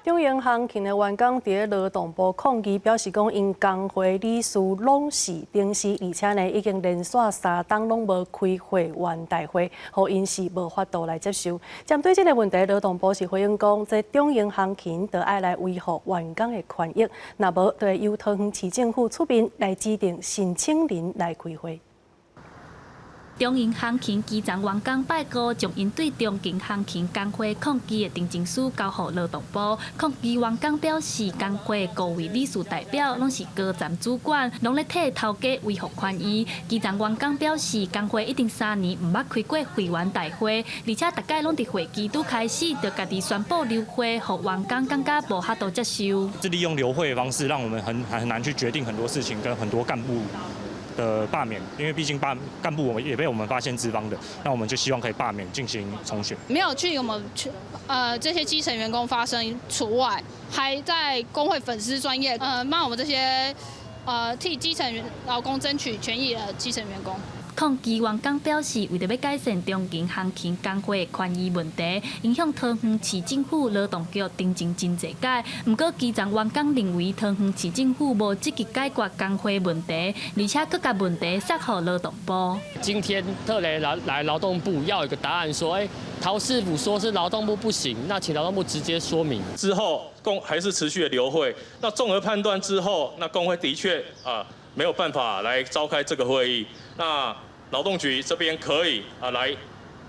中營航勤的員工佇咧勞動部抗議，表示講𪜶工會理事攏是定時，而且呢已經連續3冬攏無開會員大會，予𪜶是無法度來接受。針對這个問題，勞動部是回應講，這中營航勤著愛來維護員工的權益，若無就會由桃園市政府出面來指定申請人來開會。中營航勤基層員工拜五將𪜶對中營航勤工會抗議的陳情書交予勞動部。抗議員工表示，工會五位理事代表攏是高層主管，攏咧替頭家維護權益。基層員工表示，工會已經3年毋捌開過會員大會，而且逐擺攏佇會期拄開始就家己宣布流會，予員工感覺無法度接受。是利用流會的方式，讓我們很難去決定很多事情，跟很多幹部的罷免，因為畢竟罷幹部我們也被我們發現資方的，那我們就希望可以罷免進行重選。沒有去我們去這些基層員工發聲除外，還在工會粉絲專頁罵我們這些替基層勞工爭取權益的基層員工。抗議員工表示，為著欲改善中營航勤工會權益問題，𪜶向桃園市政府勞動局陳情真濟擺。毋過基層員工認為桃園市政府無積極解決工會問題，而且閣共問題捒予勞動部。今天特別來勞動部要一個答案，說，桃市府說是勞動部不行，那請勞動部直接說明。之後工還是持續的流會，那綜合判斷之後，那工會的確啊沒有辦法來召開這個會議，那勞動局這邊可以啊來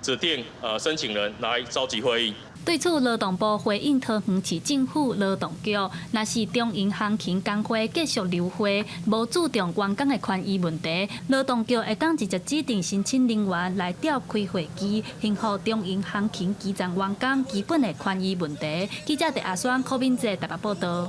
指定申請人來召集會議。對此，勞動部回應桃園市政府勞動局，若是中營航勤工會繼續流會，無注重員工的權益問題，勞動局會當直接指定申請人員來召開會議，維護中營航勤基層員工基本的權益問題。記者鄭阿雙、柯敏哲台北報道。